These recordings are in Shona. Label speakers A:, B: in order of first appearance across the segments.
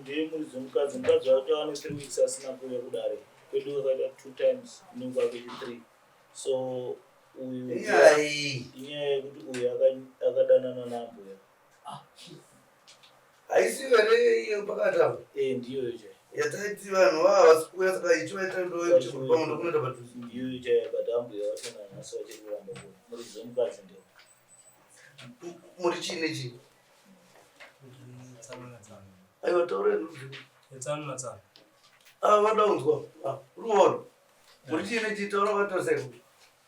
A: Ndiye muridzi wemukadzi. Mukadzi wake ane 3 weeks asina kuuya kudare kwedu. Akaita two times, inenge kwake three. So uyu
B: Inyaya iyi.
A: Inyaya yekuti uyu akadanana naambuya.
B: Haisi here iyo pakati apo?
A: E, ndiyoyo chaiyo.
B: Yataiti vanhu vava vasi kuuya, saka ichivaita ndoyekuti pamwe ndokunoita padhuze.
A: Ndiyoyo chaiyo, but ambuya vacho nanhasi vachiri kuramba kuuya. Muridzi wemukadzi ndiyo.
B: Muri chii nechii?
C: Tsano natsano.
B: Aiwa, taureni.
C: Tsano natsano.
B: Ah, vada kunzwa. Ah, uri kuona muri chii nechii? Taura vatarisai.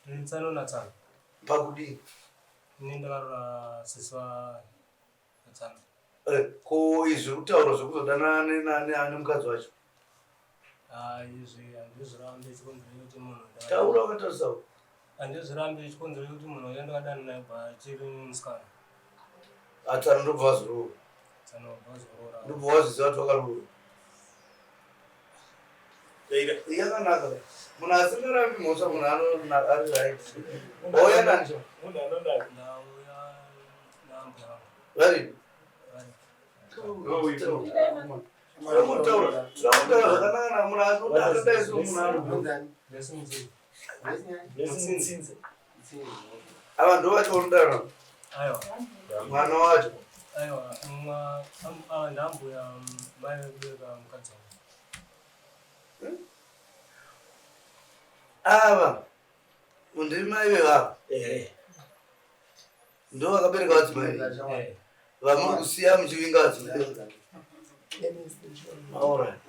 C: Tiri tsano natsano.
B: Pakudii?
C: Ini ndakarora sisi vatsano.
B: Ko izvi kutaura zvekuzodanana nemukadzi wacho?
C: Ah, izvi handizvirambi, chikonzero chekuti munhu
B: Taura wakatarisawo.
C: Handizvirambi, chikonzero chekuti munhu uyo ndakadana naye bva achiri musikana.
B: Atsano ndobva wazoroora?
C: Tsano bva azoroora.
B: Ndobva wazviziva kuti wakaroora? Yakanaka, munhu asingarambi mhosva, munhu ari right. Wauya nani?
A: Munhu anonaka.
C: Ndauya naambuya vangu.
B: Vari
C: Vari.
B: Tinotaura zvakanaka, munhu anoda akadai so, munhu ano
C: Blessing Mutsinzi.
A: Blessing Mutsinze.
B: Ava ndo vacho unodaro?
C: Aiwa.
B: Mwana wacho?
C: Aiwa, ndambuya, mai vekubereka mukadzi wangu.
B: Ava ndimai vevava?
A: Ehe.
B: Ndo vakabereka vadzimai?
C: Eh.
B: Vamuri kusiya muchivinga vadzimai? Alright.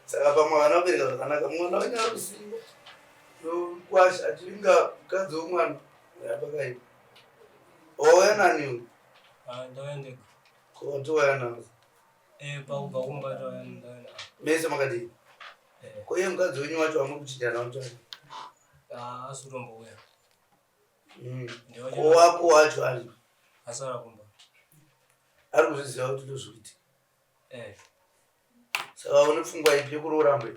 B: Saka pamwe vana vabereka zvakanaka, mwana wenyu ari kusiya nokwasha achivinga mukadzi womwana, yapakaipa. Wauya nani?
C: Ah, ndauya ndega.
B: Watouya nazo?
C: Eh, pakubva kumba ndauya, ndauya navo.
B: Mese makadii?
C: Eh.
B: Ko iye mukadzi wenyu wacho wamuri kuchinjana wacho?
C: Ah, asi kutombouya.
B: Ko wako wacho ari?
C: Asara kumba.
B: Ari kuzviziva kuti ndozvikuitika?
C: Eh.
B: Saka une pfungwa ipi yekuroora mbe?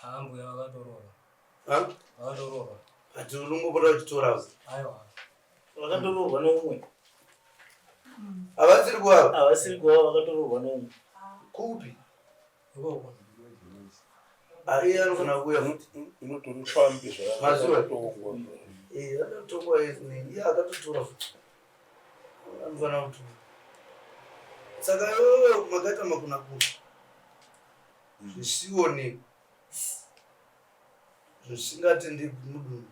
C: Ah, mbuya vakatoroora.
B: Ha?
C: Vakatoroora.
B: Ati unongopota uchitora?
C: Aiwa.
A: Vakatoroorwa neumwe.
B: Havasiri kuava?
A: Havasiri kuva, vakatoroorwa neumwe.
B: Kupi?
C: Ikoko.
B: Iye anofanira kuuya futi.
D: Inotori fambi.
B: Mazuva.
D: Zvaakatongwa.
B: Eh, akatongwa iye akatotora futi, anofanira kutora. Saka iwewe makaita makunakuna zvisionekwi zvisingatendeki mudunhu,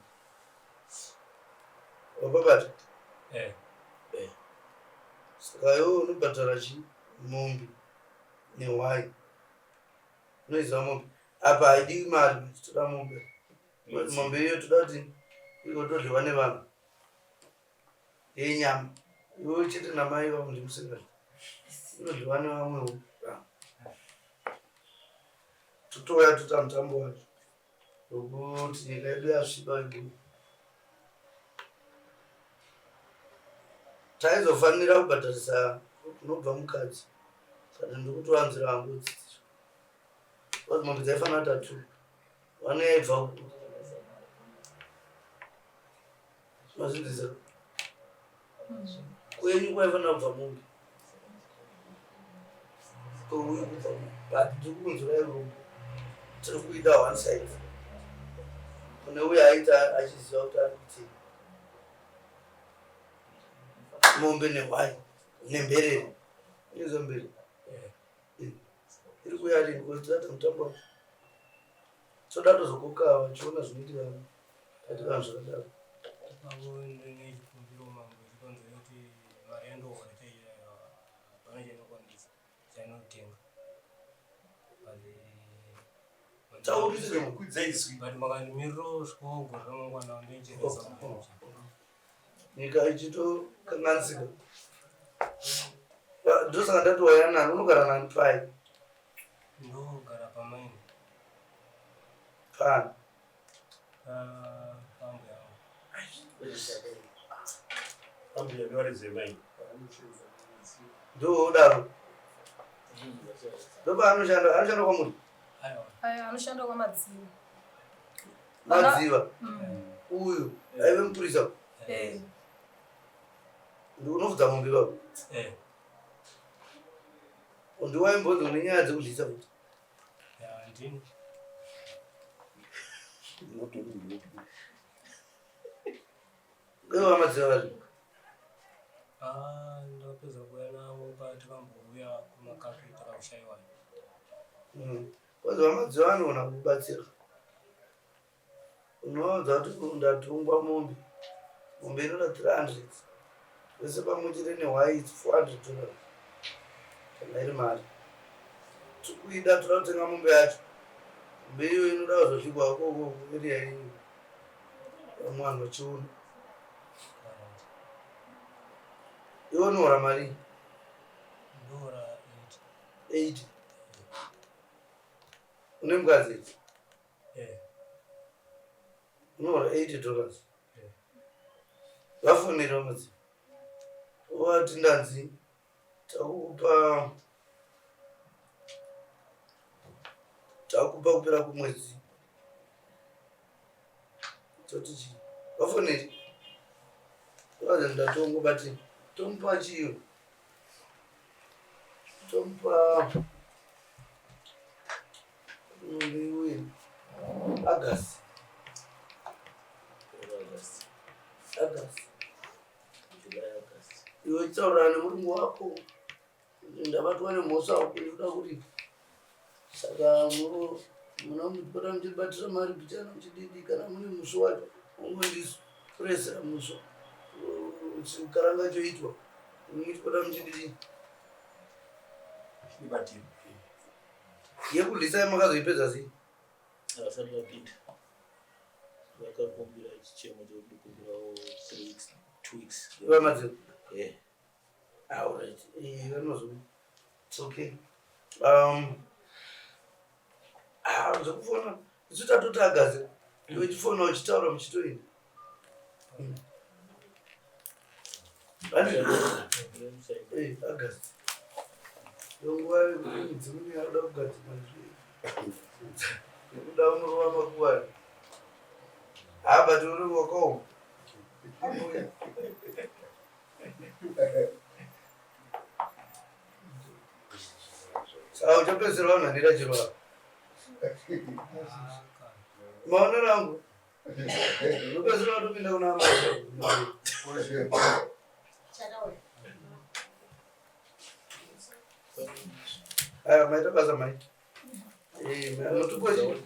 B: wapabata?
C: Eh.
B: Saka iwewe unobhadhara chi mombe nehwai. Unoiziva mombe? Apa haidiwi mari, toda mombe. Mombe iyo toda kuti igotodyiwa nevanhu yenyama. Iwe chete namai vavo ndimusingazvi, inodyiwa nevamwewo. Totouya toita mutambo wacho wekuti nyika yedu yasviba iguru. Taizofanira kubhadharisa kunobva mukadzi, saka ndikutovanzira hangu dzidziso, because mombe dzaifanira tatu, vane yaibva ku mazvinzisa kwenyu kwaifanira kubva mombe, kweuyu kubva mombe, but tiri kunzwirai urombo. Tiri kuida one side kune uyo aita achiziva kuti ari kuitei. Mombe nehwai nemberere, izo mbere.
C: Eh.
B: Iri kuuya rini? Because tinoita mutambo wacho, toda tozokoka vachiona zvinoitika kati vanhu zvakadaro.
C: Ipapo ndine chikumbiro, mambo, chikonzero kuti mari yandohora chaiyo hapana chainokwanisa chainotenga, but
B: Taurire.
D: Kwidza izwi.
C: But makandimiriro svikawo gore ramangwana ndoicheresa.
B: Nyika ichitokanganisika, ndosaka ndati waya nani, unogara nani, pai?
C: Ndogara pamaini.
B: Pani?
C: Pambuya vangu.
D: Ambuya ndivaridze mai.
B: Ndodaro, ndopaanoshanda, anoshanda kwamuri?
C: Aiwa.
E: Ayo, anoshanda kwaMadziva.
B: Madziva? Uyu aive mupurisa?
E: Eh.
B: Unofudza mombe baba?
C: Eh.
B: Ndiwaimbonzi une nyaya dzekudlisa futi?
C: Ya, ndini.
B: Ivo vamadziva vari?
C: Ah, ndakapedza kuuya navo patakambouya kumakapi takakushaiwa.
B: Kwanzi vamadziva anoona kubatsira. Unovaudza kuti ndatungwa mombe. Mombe inoda 300. Vese pamwe chete nehwai it's 400 dollars. Kana iri mari. Tikuida toda kutenga mombe yacho. Mombe iyoyo inoda kuzosvikwa ikoko area iyi. Vamwe vanhu vachiona. Iwe unohora marii?
C: Ndohora 8.
B: 80. Une mukadzi?
C: Eh.
B: Unohora 80 dollars.
C: Eh.
B: Vafonera mudzi. Wati ndanzi takupa kupera kumwedzi. Toti chii? Vafoneri. Vazi ndatongo but tomupa chiyo. Tomupa uye August.
A: August.
B: August.
A: July, August.
B: Iwe taura nemurungu wako ndabatwa nemhosva ndinoda kuripa saka munopota muchibatira mari mbichana muchididi kana mune musvo wacho ungondipuresera musvo chikaranga choitwa muchipota muchididi yekudlisa makazoipedza sei?
A: Havasati vapinda. Vakakumbira chichemo chekuti kumbirawo 3 weeks, 2 weeks.
B: Vamadziro?
A: Eh.
B: Alright, vanozo it's okay. Zvekufona isu tatoti agadzira iwe chifona uchitaura muchitoenda. August. Nguva yekuti midzimu yakuda kugadzirwa nekuda unorova makuva. Ah, but uri wakaoma. Saka uchapedzisira wanhanira chiro apa. Maonero angu. Unopedzisira watopinda kuna amai. Aya, maita basa mai. Mutupo chii?